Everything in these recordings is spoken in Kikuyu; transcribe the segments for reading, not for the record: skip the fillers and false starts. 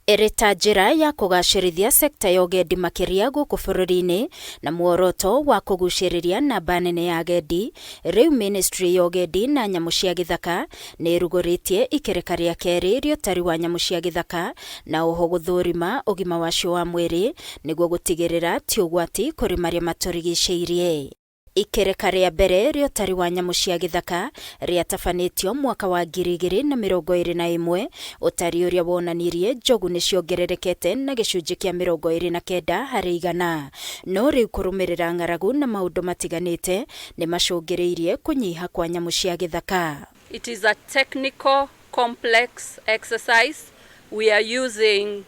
Ĩrĩ ta njĩra ya kũgacĩrithia sekta ya ũgendi makĩria gũkũ bũrũri-inĩ na muoroto wa kũgucĩrĩria namba nene ya agendi, rĩu Ministry ya ũgendi na nyamũ cia gĩthaka nĩ ĩrugũrĩtie ikereka rĩa kerĩ rĩa ũtari wa nyamũ cia gĩthaka na oho gũthũrima ũgima wacio wa mwĩrĩ nĩguo gũtigĩrĩra ti ũgwati kũrĩ marĩa matũrigicĩirie. Ikereka rĩa mbere rĩa ũtari wa nyamũ cia gĩthaka rĩatabanĩtio mwaka wa 2021, ũtari ũrĩa wonanirie njogu nĩ ciongererekete na gĩcunjĩ kĩa 29 harĩ igana. No rĩu kũrũmĩrĩra ng'aragu na maũndũ matiganĩte nĩ macũngĩrĩirie kũnyiha kwa nyamũ cia gĩthaka. It is a technical complex exercise. We are using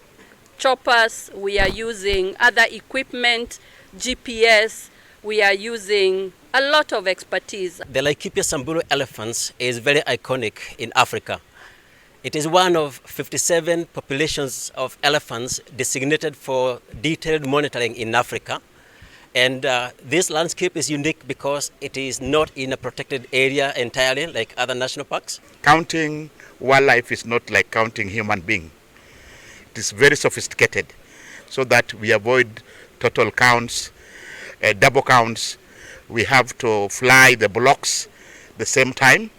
choppers, we are using other equipment, GPS, we are using a lot of expertise. The Laikipia Samburu elephants is very iconic in Africa. It is one of 57 populations of elephants designated for detailed monitoring in Africa. And this landscape is unique because it is not in a protected area entirely like other national parks. Counting wildlife is not like counting human being. It is very sophisticated so that we avoid total counts, double counts. We have to fly the blocks the same time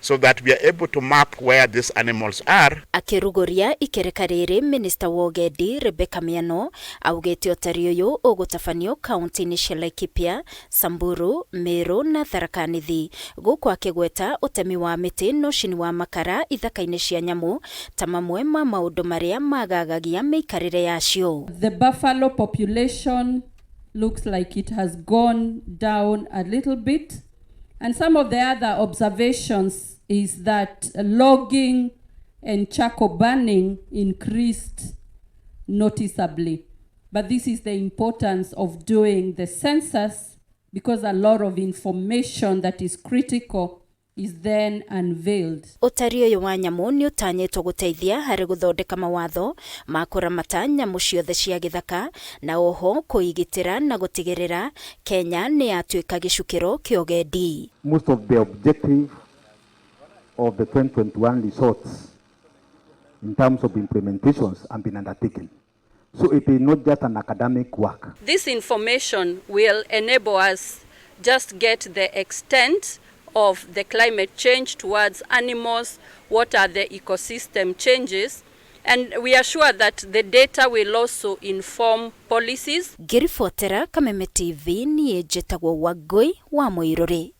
so that we are able to map where these animals are. Akĩrugũria ikereka rĩrĩ, minista wa ũgendi Rebecca Miano augĩte ũtari ũyũ ũgũtabanio kaunti-inĩ cia Laikipia, Samburu, Meru na Tharaka Nithi, gũkũ akĩgweta ũtemi wa mĩtĩ na ũcini wa makara ithaka-inĩ cia nyamũ ta mamwe ma maũndũ marĩa magagagia mĩikarĩre yacio. The buffalo population looks like it has gone down a little bit. And some of the other observations is that logging and charcoal burning increased noticeably. But this is the importance of doing the census, because a lot of information that is critical is then unveiled. Ũtari ũyũ wa nyamũ nĩ ũtanyĩtwo gũteithia harĩ gũthondeka mawatho ma kũramata nyamũ ciothe cia gĩthaka na oho kũigitĩra na gũtigĩrĩra Kenya nĩ yatuĩka gĩcukĩro kĩa ũgendi. Most of the objective of the 2021 results in terms of implementations have been undertaken. So it is not just an academic work. This information will enable us just get the extent of the climate change towards animals, what are the ecosystem changes, and we are sure that the data will also inform policies. Ngĩribotera Kameme TV, niĩ njĩtagwo Wangũi wa Mũirũrĩ.